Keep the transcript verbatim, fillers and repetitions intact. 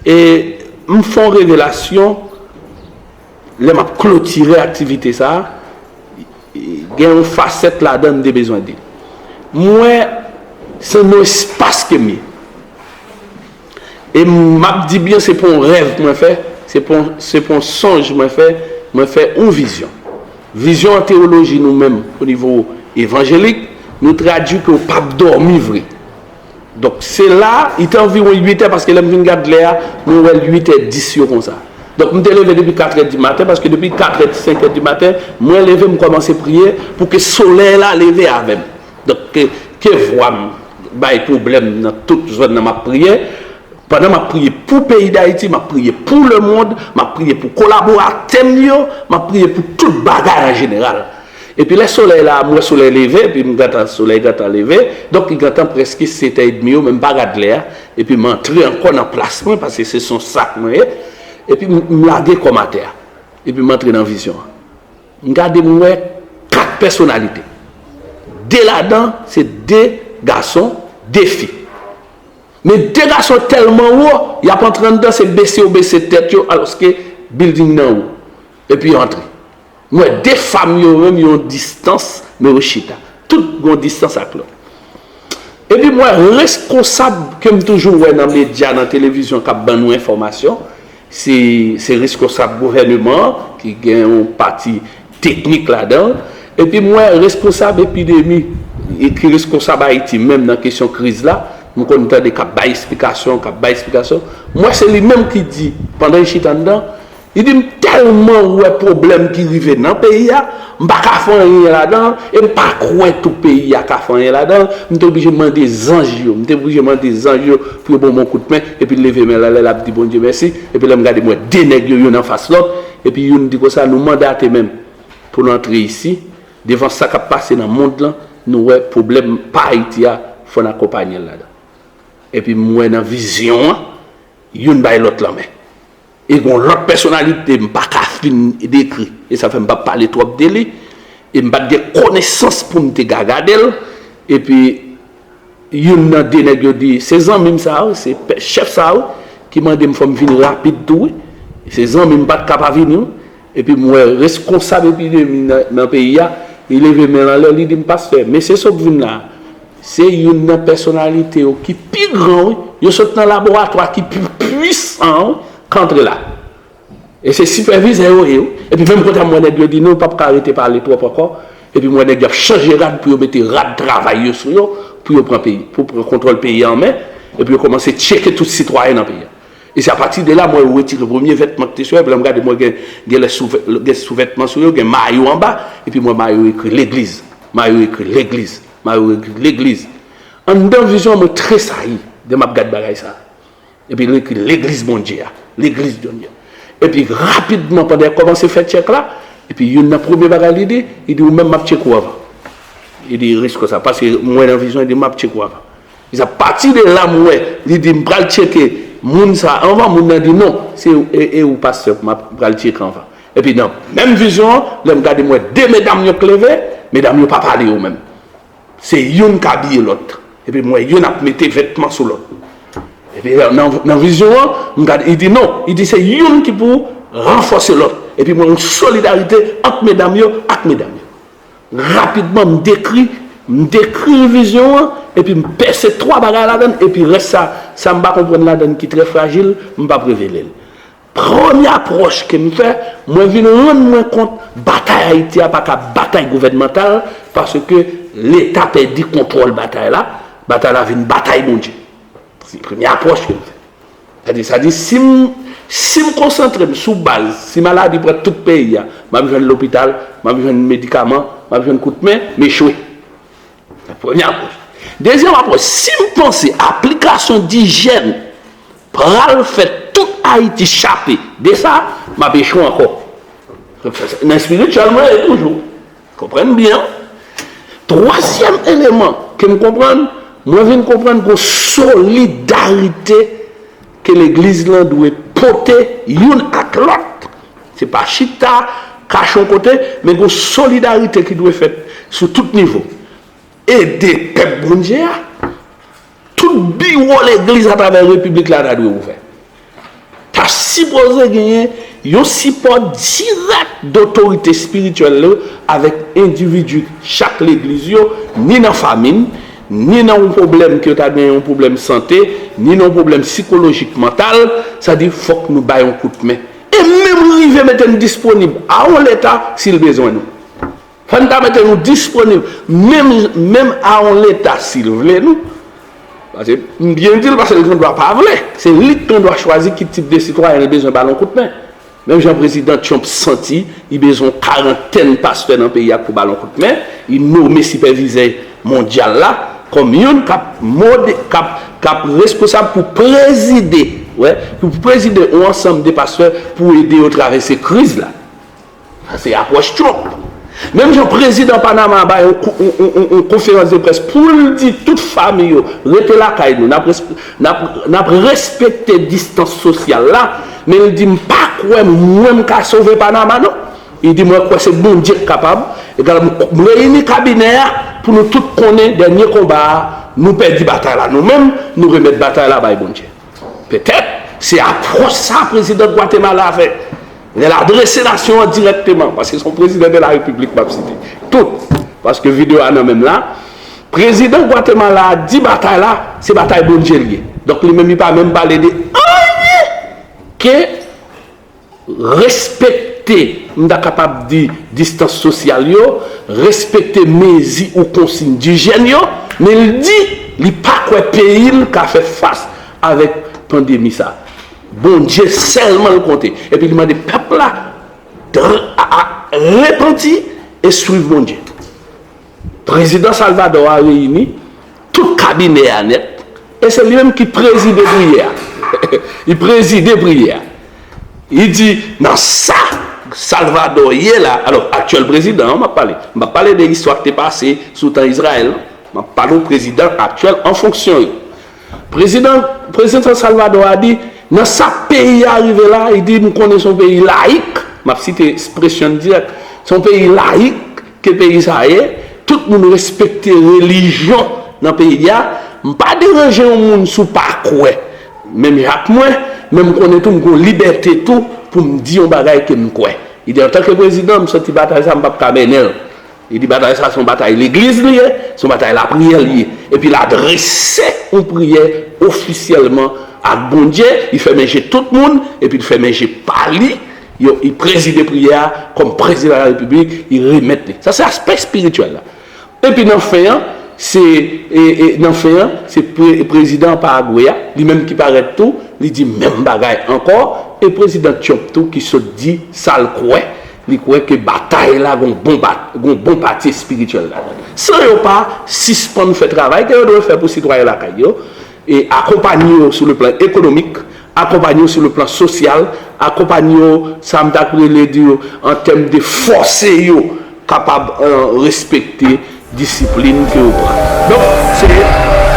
E m fè yon revelasyon, lè m ap klotire aktivite sa a, gen yon fasèt ladan m te bezwen di. M wè se nan espas ke m ye. E m ap di byen, se pa yon rèv mwen fè, se pa yon, se pa yon sonj mwen fè, mwen fè yon vizyon. Vizyon an teyoloji nou menm, o nivo evanjelik, nou tradui ke w p ap dòmi vre. Donk, se la, li te anviwon uit è, paske lè m vin gad lè a, mwen wè l uit è dis yo konsa. Donk, m te leve depi kat è di maten, paske depi kat è, senk è di maten, mwen leve, m kòmanse priye pou ke solèy la leve avè m. Donk, ke, ke vwa m bay pwoblèm nan tout zòn nan m ap priye. Pandan m ap priye pou peyi Dayiti, m ap priye pou lemonn, m ap priye pou kolaboratè m yo, m ap priye pou tout bagay an jeneral. Epi lè solèy la, m wè solèy leve, epi m gentan, solèy gentan leve, donk li gentan prèske sèt è edmi yo, men m pa gad lè a, epi m antre ankò nan plas mwen, paske se son sak mwen ye, epi m, m lage kò m atè a, epi m antre nan vizyon an. M gade, m wè kat pèsonalite. De ladan, se de gason, de fi. Men de gason tèlman wo, y ap antre anndan, se bese yo bese tèt yo, alòske bilding nan wo. Epi yo antre. M wè de fanm yo menm, yon distans, men yo chita. Tout gon distans ak lòt. Epi m wè reskonsab ke m toujou wè nan medya, nan televizyon, k ap ban nou enfòmasyon, se, se reskonsab gouvèneman an, ki gen yon pati teknik ladan l. Epi m wè reskonsab epidemi, e ki reskonsab Ayiti menm nan kesyon kriz la, m konn tande k ap bay esplikasyon, k ap bay esplikasyon. M wè se li menm ki di, pandan l chita anndan, li di, "M tèlman wè pwoblèm ki rive nan peyi a, m pa ka fè anyen ladan l, e m pa kwè tou peyi a ka fè anyen ladan l. M te oblije mande zanj yo, m te oblije mande zanj yo pou yo ban m yon kout men," epi l leve men l anlè, l ap di Bondye mèsi, epi lè m gade, m wè de nèg yo, youn anfas lòt, epi youn di konsa, "Nou mandate menm pou n antre isi, devan sa k ap pase nan mond lan, nou wè pwoblèm pa Ayiti a, fò n akonpanye l ladan." Epi m wè nan vizyon an, youn bay lòt lanmen. E gon lòt pèsonalite m pa ka fin dekri. E sa fè m p ap pale twòp de li. E m pa t gen konesans pou m te ka gade l. Epi youn nan de nèg yo di, "Se zanmi m sa a wi, se pè, chèf sa a wi, ki mande m fò m vini rapid tou wi. Se zanmi m, m pa t ka pa vini wi." Epi m wè reskonsab epidemi nan, nan peyi a, li leve men l anlè, li di m, "Pastè, mesye sa w ap vin la a, se youn nan pèsonalite yo ki pi gran wi, yo sot nan laboratwa ki pi pwisan wi, k antre la. E se sipèvizè yo ye wi." Epi menm kote a m wè nèg yo di, "Non, nou p ap ka rete pale twòp ankò." Epi m wè nèg yo ap chanje rad pou yo mete rad travay yo sou yo, pou yo pran peyi, pou pran kontwòl peyi a an men, epi yo kòmanse tcheke tout sitwayen nan peyi a. E se apati de la, mwen retire premye vètman ki te sou yo, epi lè m gade, mwen gen, gen lè souvè-, gen souvètman sou yo, gen mayo anba, epi mwen mayo ekri legliz, mayo ekri legliz, mayo ekri legliz. Anndan vizyon an, mwen tresayi, lè m ap gad bagay sa a. Epi l ekri legliz Bondye a, legliz Bondye a. Epi rapidman, pandan y ap kòmanse fè tchèk la, epi youn nan premye bagay li di, li di, "Ou menm, m ap tcheke w anvan." Li di, "Reskonsab, paske mwen nan vizyon, li di, 'M ap tcheke w anvan.'" Sa pati de la m wè, li di, "M pral tcheke moun sa anvan." Moun nan di, "Non, se e, e ou pastè m ap pral tcheke anvan." Epi nan menm vizyon an, lè m gade, m wè de medam yo k leve, medam yo pa pale yo menm. Se youn k abiye lòt. Epi m wè youn ap mete vètman sou lòt. Epi nan, nan vizyon an, m gade, li di, "Non," li di, "se youn ki pou ranfòse lòt." Epi m wè yon solidarite ant medam yo ak medam yo. Rapidman, m dekri, m dekri vizyon an, epi m pèse twa bagay ladan l, epi rès sa, sa m pa konprann ladan l ki trè frajil, m p ap revele l. Premye apwòch ke m fè, mwen vin rann mwen kont batay Ayiti a pa ka batay gouvènmantal, paske Leta pèdi kontwòl batay la, batay la vin batay Bondye. Se premye apwòch ke m fè. Sa di, sa di, si m, si m konsantre m sou baz, si maladi pran tout peyi a, m ap jwenn lopital, m ap jwenn medikaman, m ap jwenn kout men, m echwe. Premye apwòch. Dezyèm apwòch, si m panse aplikasyon dijèn pral fè tout Ayiti chape de sa, m ap echwe ankò. Nan espirityèl mwen ye toujou. Konprann byen. Twazyèm eleman ke m konprann, mwen vin konprann gon solidarite ke legliz lan dwe pote youn ak lòt. Se pa chita, kache yon kote, men gon solidarite ki dwe fèt sou tout nivo. Ede pèp Bondye a. Tout biwo legliz atravè repiblik la ta dwe ouvè. sipoze genyen yon sipò dirèk de otorite espirityèl yo avèk endividi chak legliz yo, ni nan fanmi n, ni nan yon pwoblèm ke yo ta gen yon pwoblèm sante, ni nan yon pwoblèm sikolojik mantal, sa di fòk nou bay yon kout men. E menm rive mete n disponib a yon leta si l bezwen nou. Fò n ta mete nou disponib, menm, menm a yon leta si l vle nou. Paske m byen di l paske l gen dwa pa vle. Se li k gen dwa chwazi ki tip de sitwayen l bezwen ba l yon kout men. Menm jan prezidan Trump santi li bezwen yon karantèn pastè nan peyi a pou ba l yon kout men, li nome sipèvizè mondyal la kòm youn k ap mode, k ap, k ap responsab pou prezide, wè, pou prezide yon ansanm de pastè pou ede yo travèse kriz la. Sa se apwòch Trump. Menm jan prezidan Panama bay yon, yon, yon, yon, yon konferans de près pou l di tout fanmi yo, rete lakay nou, n ap, n ap, n ap respekte distans sosyal la, men l di m pa kwè mwen m ka sove Panama non. Li di mwen kwè se Bondye k kapab, egal m reyini kabinè a pou nou tout konnen dènye konba a, nou pèdi batay la nou menm, nou remèt batay la bay Bondye. Petèt, se apwòch sa prezidan Gwatemala fè. Lè l adrese nasyon an dirèkteman, paske se yon prezidan de la repiblik m ap site. Tout. Paske videyo a nan men m la. Prezidan Gwatemala a di batay la, se batay Bondye l ye. Donk li menm li pa menm pale de anyen ke respekte, m ta kapab di, distans sosyal yo, respekte mezi ou konsiy dijyèn yo, men l di li pa kwè peyi l ka fè fas avèk pandemi sa. Bondye sèlman l konte. Epi li mande pèp la repanti e swiv Bondye. Prezidan Salvadò a reyini tout kabinè a nèt, e se li menm ki prezide priyè a. Li prezide priyè a. Li di, nan sa Salvadò ye la, alò, aktyèl prezidan an, m ap pale. M p ap pale de istwa k te pase sou tan Izrayèl, non. M ap pale w prezidan aktyèl an fonksyon yo. Prezidan, prezidan Salvadò a di, nan sa peyi a rive la, li di, m konnen se yon peyi layik, m ap site ekspresyon dirèk, se yon peyi layik ke peyi sa ye, tout moun respekte relijyon nan peyi a, m pa deranje yon moun si w pa kwè menm jan ak mwen, men m konnen tou m gen yon libète tou pou m di yon bagay ke m kwè. Li di, antanke prezidan, m santi batay sa m p ap ka mennen l. Li di batay sa se yon batay legliz li ye, se yon batay lapriyè li ye. Epi l adrese yon priyè ofisyèlman ak Bondye, li fèmen je tout moun, epi l fèmen je pa li, yo, li prezide priyè a kòm prezidan la repiblik, li remèt li. Sa se aspè espirityèl la. Epi nan fen an, se, e, e, nan fen an, se pre, prezidan Paragwe a, li menm ki parèt tou, li di menm bagay ankò, e prezidan Trump tou ki sot di sa l kwè, li kwè ke batay la gon bon, bat, gon bon pati espirityèl ladan. San yo pa sispann fè travay ke yo dwe fè pou sitwayen lakay yo, e akonpanye yo sou le plan ekonomik, akonpanye yo sou le plan sosyal, akonpanye yo, sa m ta rele di yo, an tèm de fòse yo kapab, euh, respekte disiplin ke yo pran. Donk, se